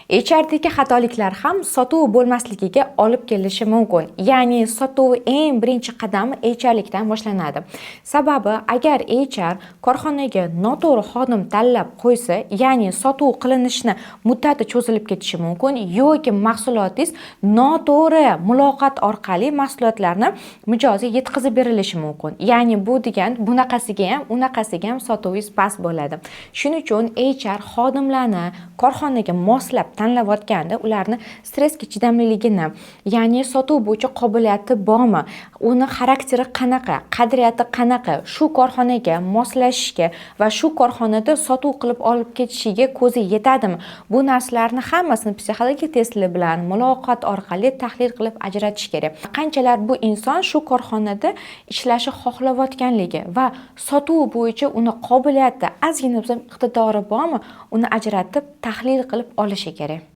HRdagi xatoliklar ham sotuv bo'lmasligiga olib kelishi mumkin. Ya'ni sotuv eng birinchi qadami HRlikdan boshlanadi. Sababi, agar HR korxonaga noto'g'ri xodim tanlab qo'ysa, ya'ni sotuv qilinishni muddati cho'zilib ketishi mumkin yoki mahsulotingiz noto'g'ri muloqot orqali mahsulotlarni mijozga yetkazib berilishi mumkin. Ya'ni bu degan bunaqasiga ham, unaqasiga ham sotuvingiz past bo'ladi. Shuning uchun HR xodimlarni korxonaga moslab tanlayotganda ularni stressga chidamliligini, ya'ni sotuv bo'yicha qobiliyati bormi, uni xarakteri qanaqa, qadriyati qanaqa, shu korxonaga moslashishga va shu korxonada sotuv qilib olib ketishiga ko'zi yetadimi, bu narsalarni hammasini psixologik testlar bilan muloqot orqali tahlil qilib ajratish kerak. Qanchalar bu inson shu korxonada ishlashi xohlayotganligi va sotuv bo'yicha uni qobiliyati, ozgina bo'lsa ham iqtidori bormi, uni ajratib, tahlil qilib olishi kerak.